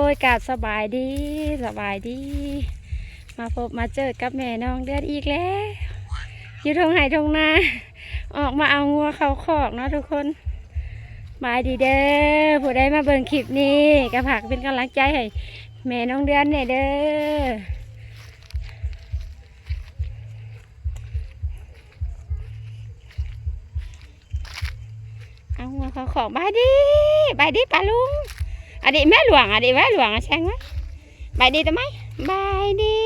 ໂອ້ຍ ກາບສະບາຍດີ ສະບາຍດີ ມາພົບມາເຈີກັບແມ່ນ້ອງເດືອນອີກແລ້ວ ຢູ່ທົ່ງໄຮ່ທົ່ງນາ ອອກມາເອົາງົວເຂົ້າຄອກເນາະທຸກຄົນ. ສະບາຍດີເດີ ຜູ້ໃດມາເບິ່ງຄລິບນີ້ ກໍຝາກເປັນກຳລັງໃຈໃຫ້ແມ່ນ້ອງເດືອນແດ່ເດີ. ເອົາ ງົວເຂົ້າຄອກ ບາຍດີ ບາຍດີປ້າລຸງ ອະດີແມ່ຫຼວງ ອະດີແມ່ຫຼວງ ອະແຊງ ບາຍດີຕະໄມ ບາຍດີ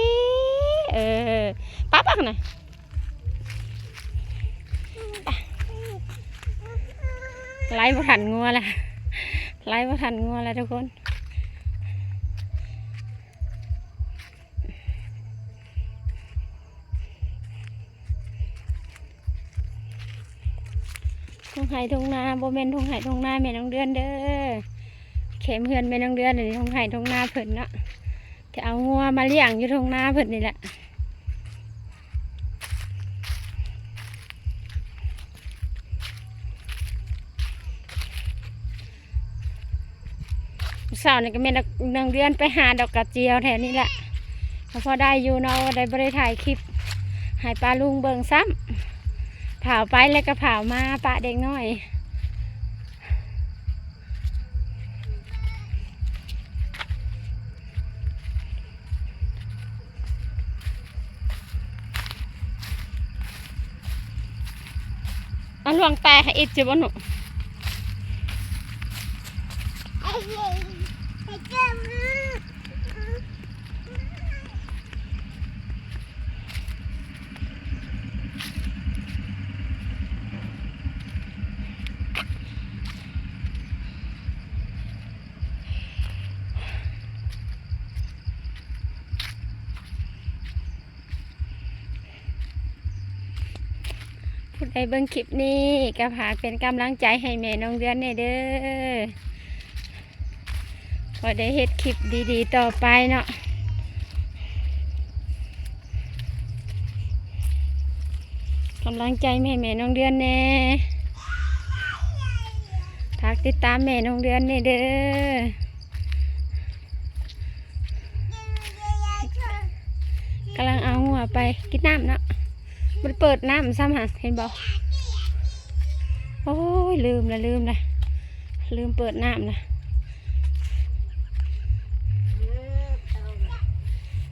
ເອີ ປ້າປັກນະ ໄລ່ບໍ່ທັນງົວລະ ໄລ່ບໍ່ທັນງົວລະທຸກຄົນ. ທົ່ງໄຮ່ທົ່ງນາ ບໍ່ແມ່ນທົ່ງໄຮ່ທົ່ງນາແມ່ນ້ອງເດືອນເດີ ແຄມເຮືອນແມ່ນ້ອງເດືອນນີ້ ທົ່ງໄຮ່ທົ່ງນາເພິ່ນເນາະ ຈະເອົາງົວມາລ້ຽງຢູ່ທົ່ງນາເພິ່ນນີ້ແຫຼະ. ເຊົ້ານີ້ກໍແມ່ນນ້ອງເດືອນໄປຫາດອກກະຈຽວແຖວນີ້ແຫຼະ ກໍພໍໄດ້ຢູ່ເນາະ ໄດ້ ບໍ່ໄດ້ຖ່າຍຄລິບໃຫ້ປ້າລຸງເບິ່ງຊ້ຳ ຜາວໄປແລ້ວກໍຜາວມາປະເດັກນ້ອຍ. ເອົາລວງແຕກໃຫ້ອິດຈິບໍ່ໜູ. ຜູ້ໃດເບິ່ງຄລິບນີ້ກໍຝາກເປັນກຳລັງໃຈໃຫ້ແມ່ນ້ອງເດືອນແດ່ເດີ ຂໍໄດ້ເຮັດຄລິບດີໆຕໍ່ໄປເນາະ. ກຳລັງໃຈໃຫ້ແມ່ນ້ອງເດືອນແດ່ ຝາກຕິດຕາມແມ່ນ້ອງເດືອນແດ່ເດີ. ກຳລັງເອົາງົວໄປກິນນ້ຳເນາະ ບໍ່ໄດ້ເປີດນ້ຳຊ້ຳຫັ້ນ ເຫັນບໍ່? ໂອ້ຍ ລືມລະ ລືມລະ ລືມເປີດນ້ຳນະ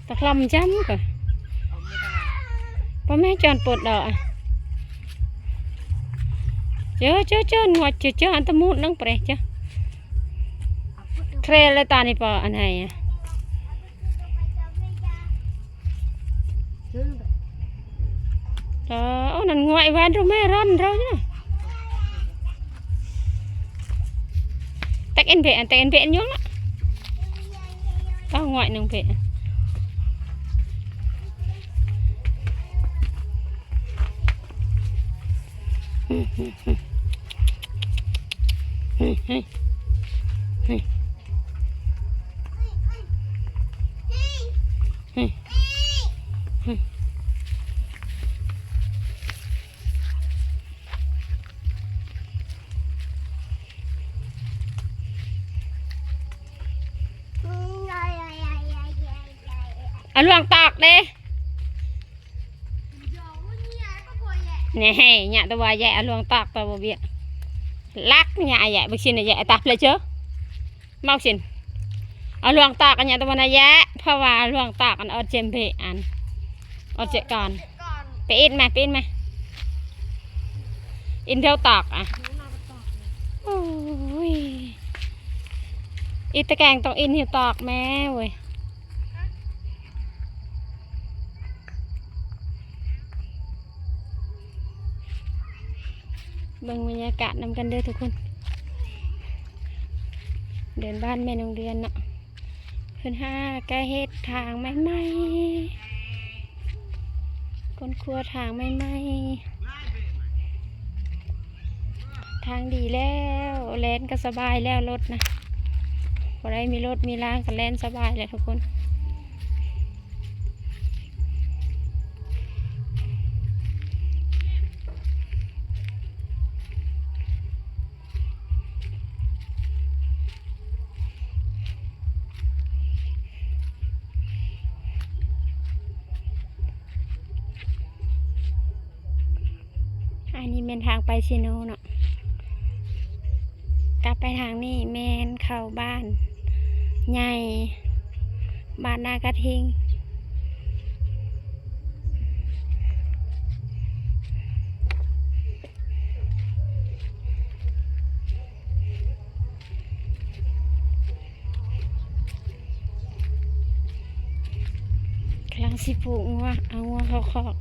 ຕະຄລ່ຳຈ້ຳກະ ປະແມ່ຈອນປົດດອກ ເຈີ ເຈີ ເຈີ ງົວ ເຈີ ເຈີ ອັນຕະມູດໜຶ່ງປະເດ ເຈີ ເຄຣລະຕານີ້ປະ ອັນໃດ ເອີ ໂອ້ ນັ້ນງົວໄອ້ວານໂຕແມ່ຣອນເຮົາຢູ່ນະ ແຕັກເອັນເພ ແຕັກເອັນເພ ຍອງລະ ຕ້ອງງວຍໜຶ່ງເພ ອາ ຫຼວງຕາກເດ້. ແນ່ ຍະຕະວາແຍະ ອາ ຫຼວງຕາກຕະວາເບຍ ລັກຍະແຍະ ບັກຊິນແຍະ ຕາເລເຈີ ເມົາຊິນ ອາ ຫຼວງຕາກ ຍະຕະວານະແຍະ ເພາະວ່າຫຼວງຕາກ ອັນອອດເຈມເບ ອັນອອດເຈກອນ ໄປອິດມາ ໄປອິດມາ ອິນເທວຕາກ ອາ ໂອ້ຍ ອິດຕະແກງຕ້ອງອິນເທວຕາກແມ່ເວີຍ. ເບິ່ງບັນຍາກາດນຳກັນເດີທຸກຄົນ ເດີນບ້ານແມ່ນ້ອງເດືອນເນາະ ເພິ່ນຫາກະເຮັດທາງໃໝ່ໆ ຄົ້ນຄວ້າທາງໃໝ່ໆ. ທາງດີແລ້ວ ແລ່ນກໍສະບາຍແລ້ວ ລົດນະ ບໍ່ໄດ້ມີລົດມີລາງກໍແລ່ນສະບາຍແລ້ວທຸກຄົນ. ປັນທາງໄປເຊໂນເນາະ. ກັບໄປທາງນີ້ແມ່ນເຂົ້າບ້ານໃຫຍ່ ບ້ານນາກະທິງ. ກຳລັງຊິຜູກງົວ ເອົາງົວເຂົ້າຄອກ.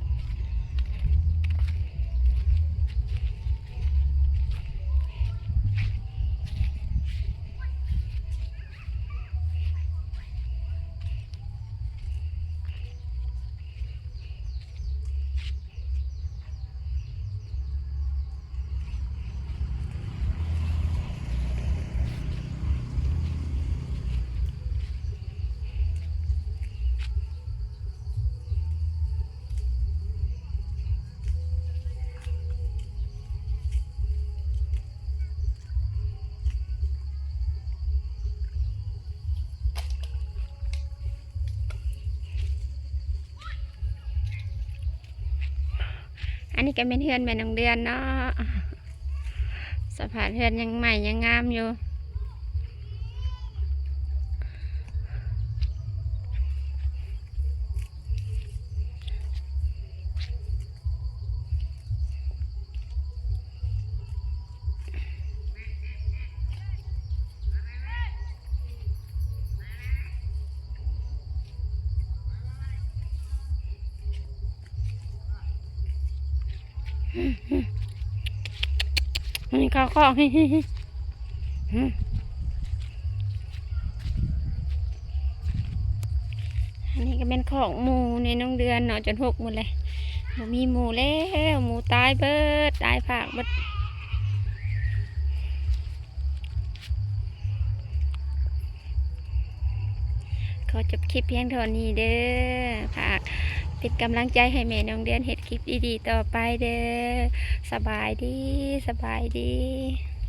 ອັນນີ້ກໍແມ່ນເຮືອນແມ່ນ້ອງເດືອນເນາະ. ສະພາບເຮືອນຍັງໃໝ່ຍັງງາມຢູ່. ນີ້ເຂົ້າຄອກ. ອັນນີ້ກໍແມ່ນຄອກໝູໃນນ້ອງເດືອນເນາະ ຈົນຫົກໝົດເລີຍ. ບໍ່ມີໝູແລ້ວ ໝູຕາຍເບີດ ຕາຍພາກເບີດ. ຂໍຈົບຄລິບພຽງເທົ່ານີ້ເດີ. ຝາກເປັນກຳລັງໃຈໃຫ້ແມ່ນ້ອງເດືອນເຮັດຄລິບດີໆຕໍ່ໄປເດີ. ສະບາຍດີ ສະບາຍດີ.